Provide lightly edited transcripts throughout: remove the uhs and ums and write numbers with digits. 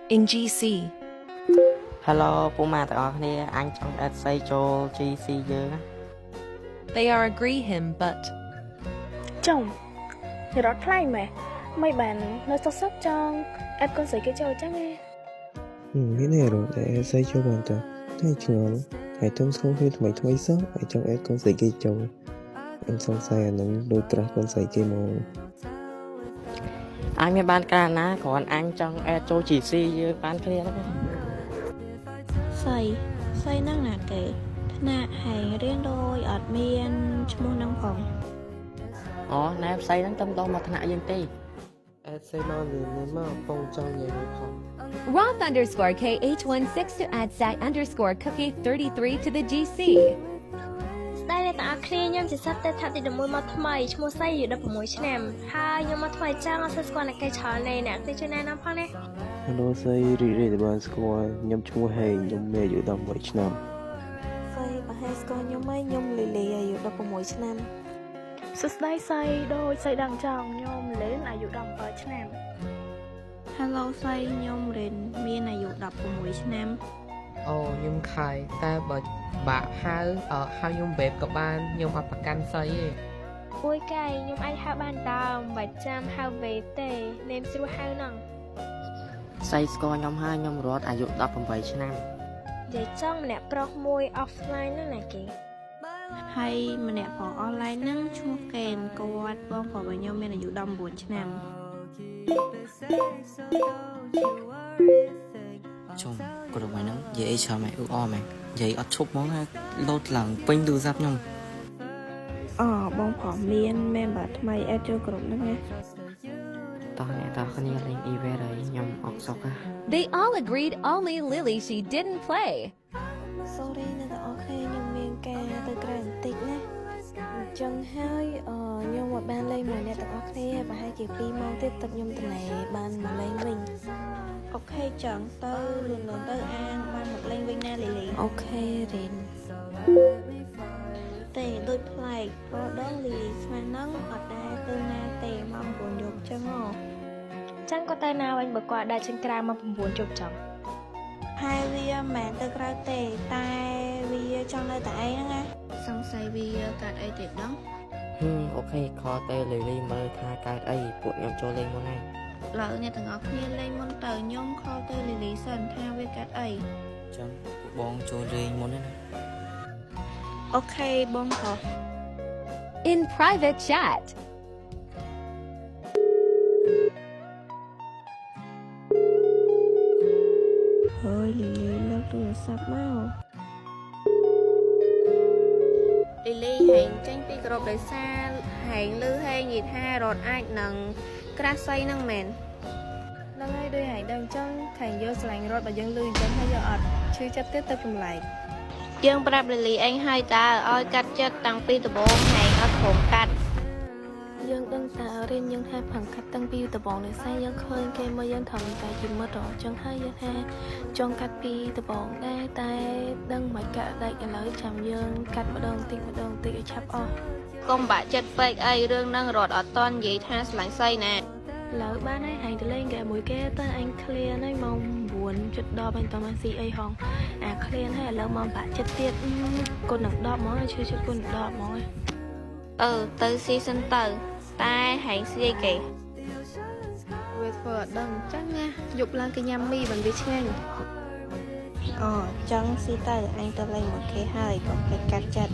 In GC. Hello ពូម៉ាទាំងអស់គ្នាអញចង់ add សីចូល GC យើងណា They are agree him, but ចុំរត់ថ្លៃម៉េះមិនបាននៅសុកសុកចង់ add កូនស្រីគេចូលចឹងឯង មានឯរត់តែ add សីចូលបានតាតែឆ្ងល់ហើយទំស្គាល់គ្នាថ្មីថ្មីសោះហើយចង់ add កូនស្រីគេចូលអញសង្ស័យអានឹងដូច crush កូនស្រីគេមក អញមានបានកាលណាគ្រាន់អញចង់ add ចូល GC យើងបានគ្នាហ្នឹង សីសីហ្នឹងណាគេថ្នាក់ហែងរៀនដោយអត់មានឈ្មោះហ្នឹងផង អូណែផ្សៃហ្នឹងទៅដល់មកថ្នាក់យើងទេ add សីមកលឿនៗមកពងចង់និយាយមួយផង Roth_KH16 to add Sai_cookie33 to the GC. ស្ដីអ្នកទាំងអស់គ្នាខ្ញុំជាសិស្សទៅថ្នាក់ទី11មកថ្មីឈ្មោះសៃអាយុ16ឆ្នាំហើយខ្ញុំមកថ្មីចឹងអត់សូវស្គាល់អ្នកគេច្រើនទេអ្នកគេជួយណែនាំផងណា Hello សីរីករាយដែលបានស្គាល់ខ្ញុំឈ្មោះហេងខ្ញុំមានអាយុ18ឆ្នាំ សីប្រហែលស្គាល់ខ្ញុំហើយខ្ញុំលីលីអាយុ16ឆ្នាំ សួស្ដីសីដូចសីដឹងចង់ខ្ញុំលេនអាយុ17ឆ្នាំ Hello សីខ្ញុំរិនមានអាយុ16ឆ្នាំ អូខ្ញុំខៃតែបើបាក់ហៅអឺហៅខ្ញុំវេបក៏បានខ្ញុំអត់ប្រកាន់សីទេ អួយកៃខ្ញុំអាចហៅបានតើមិនបាច់ចាំហៅវេទេនេមស្រួលហៅហ្នឹង សៃស្គាល់ខ្ញុំហើយខ្ញុំរត់អាយុ18ឆ្នាំ និយាយចង់ម្នាក់ប្រុសមួយ offline ហ្នឹងណាគេ ហើយម្នាក់ប្រុស online ហ្នឹងឈ្មោះកេនគាត់បងប្រុសរបស់ខ្ញុំមានអាយុ19ឆ្នាំ ជុំក្រុមហ្នឹងនិយាយអីច្រើនម៉េចអ៊ឺអម៉េចនិយាយអត់ឈប់ហ្មងណាលោតឡើងពេញទូរស័ព្ទខ្ញុំ អូបងប្រុសមាន member ថ្មី add ចូលក្រុមហ្នឹងណា តោះអ្នកទាំងអស់គ្នាលេង event ហើយខ្ញុំអត់សុខណា They all agreed only Lily she didn't play. Sorry អ្នកទាំងអស់គ្នាខ្ញុំមានការទៅក្រៅបន្តិចណាអញ្ចឹងហើយអឺខ្ញុំមកបានលេងមួយអ្នកទាំងអស់គ្នាប្រហែលជា2ម៉ោងទៀតទឹកខ្ញុំតំណែបានមកលេងវិញ OK ចឹងទៅលឿនៗទៅអាងបានមកលេងវិញណាលីលី OK រិនទេដូចប្លែករដងលីលីស្មានហ្នឹងអត់ដែរទៅណាទេម៉ោង9យប់ចឹងហ៎ ចឹងគាត់ទៅណាវិញបើគាត់ដើរចេញក្រៅមក9ជប់ចឹង ហើយវាមិនមែនទៅក្រៅទេតែវាចង់នៅតែឯងហ្នឹងណាសង្ស័យវាកាត់អីទៀតដឹង ហឹម OK call ទៅលីលីមើលថាកើតអីពួកខ្ញុំចូលលេងមុនហើយ ឡើយអ្នកទាំងអស់គ្នាលេងមុនទៅខ្ញុំ call ទៅលីលីសិនថាវាកាត់អី អញ្ចឹងពួកបងចូលលេងមុនណា OK បងប្រុស In private chat. ហើយលីលីលើកទូរស័ព្ទមកលីលីហែងចេញពីក្រុមដោយសារហែងលឺហែងនិយាយថារត់អាចនឹង crush សីនឹងមែន ហ្នឹងហើយដូចហែងដឹងអញ្ចឹងខែងយកស្រឡាញ់រត់បើយើងលឺអញ្ចឹងហើយយើងអត់ឈឺចិត្តទៀតទៅចម្លែក យើងប្រាប់លីលីអញហើយតើឲ្យកាត់ចិត្តតាំងពីដំបូងហែងអត់ព្រមកាត់ យើងដឹងតើរៀនយើងថាផឹងកាត់តាំងពីដំបូងដោយសារយើងឃើញគេមកយើងត្រឹមតែជាមិត្តហ៎អញ្ចឹងហើយយើងថាចង់កាត់ពីដំបូងដែរតែដឹងមិនកាត់ដាច់ឥឡូវចាំយើងកាត់ម្ដងតិចម្ដងតិចឲ្យឆាប់អស់ កុំបាក់ចិត្តពេកអីរឿងហ្នឹងរត់អត់តន់និយាយថាស្រឡាញ់សីណា ឥឡូវបានហើយហែងទៅលេងហ្គេមមួយគេទៅអញ clear ហើយម៉ោង9:10អញតមកស៊ីអីហងអា clear ហើយឥឡូវមកបាក់ចិត្តទៀតគុណនឹង10ហ្មងឈឺចិត្តគុណនឹង10ហ្មង អឺទៅស៊ីសិនទៅ តែហែងស៊ីអីគេ វាធ្វើអត់ដឹងអញ្ចឹងណាយប់ឡើងគេញ៉ាំមីបានវាឆ្ងាញ់ អូចឹងស៊ីទៅអញទៅលេងមួយគេហើយកុំភ្លេចកាត់ចិត្ត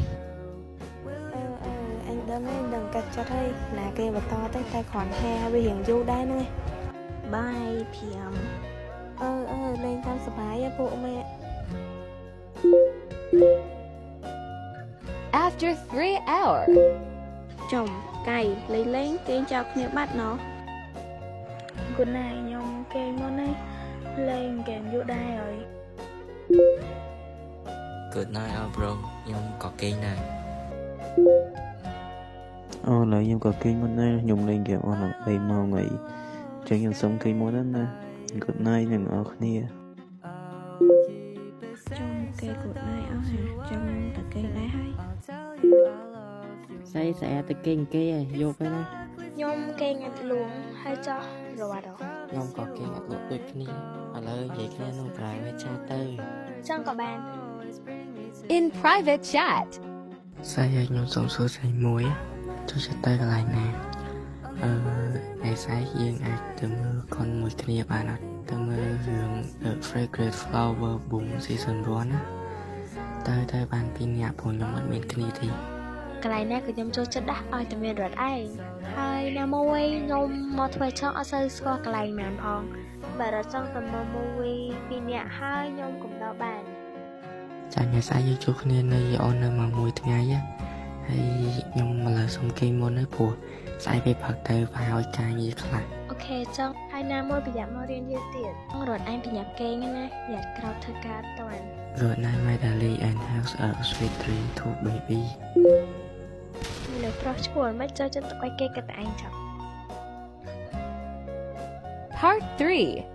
អឺអឺអញដឹងហើយដឹងកាត់ចិត្តហើយណាគេបន្តទៅតែគ្រាន់ថាវារៀងយូរដែរហ្នឹងឯង បាយព្រាម អឺអឺលេងតាមសប្បាយហ៎ពួកម៉ាក់ After 3 hours. ចំកៃលេងលេងគេងចោលគ្នាបាត់ណោះ Good night ខ្ញុំគេងមុនហើយលេងហ្គេមយូរដែរហើយ Good night all bro ខ្ញុំក៏គេងដែរ អូឡើយខ្ញុំក៏គេងមុនដែរខ្ញុំលេងហ្គេមអស់ឡើង3ម៉ោងហើយអញ្ចឹងខ្ញុំសុំគេងមុនណា Good night អ្នកទាំងអស់គ្នា ចំគេ good night អស់ហាចឹងខ្ញុំទៅគេងដែរហើយ សៃស្អាតទៅគេងគេឯងយកទៅណា ខ្ញុំគេងអត់លួងហើយចោះរត់ ខ្ញុំក៏គេងអត់លក់ ដូចគ្នាឥឡូវនិយាយគ្នាក្នុង private chat ទៅ ចឹងក៏បាន In private chat. ស្អែកឲ្យខ្ញុំសុំសួរស្អីមួយចូលចិត្តទៅកន្លែងណាអឺថ្ងៃស្អែកយើងអាចទៅមើលកុនមួយគ្នាបានអត់ទៅមើលរឿង The Fragrant Flower Bloom Season 1ណាទៅទៅបានពីរនាក់ព្រោះខ្ញុំអត់មានគ្នាទេ កន្លែងណាក៏ខ្ញុំចូលចិត្តដែរឲ្យតែមានរត់ឯងហើយណាមួយខ្ញុំមកធ្វើចង់អត់សូវស្គាល់កន្លែងម៉ានផងបើរត់ចង់ទៅមើល movie ពីរនាក់ហើយខ្ញុំកំដរបាន ចាថ្ងៃស្អែកយើងជួបគ្នានៅអូននៅម៉ោង1ថ្ងៃណាហើយខ្ញុំមកលើសុំគេងមុនហើយព្រោះស្អែកពេលព្រឹកទៅប្រហែលការងារខ្លះ Okay ចង់ហើយណាមួយប្រយ័ត្នមករៀនយឺតទៀតរត់ឯងប្រញាប់គេងណាប្រយ័ត្នក្រោកធ្វើការអត់តាន់ Good night, my darling, and have a sweet dream too, baby. មនុស្សប្រុសឈួលមិនចូលចិត្តទុកឲ្យគេគិតតែឯងចង់ Part 3.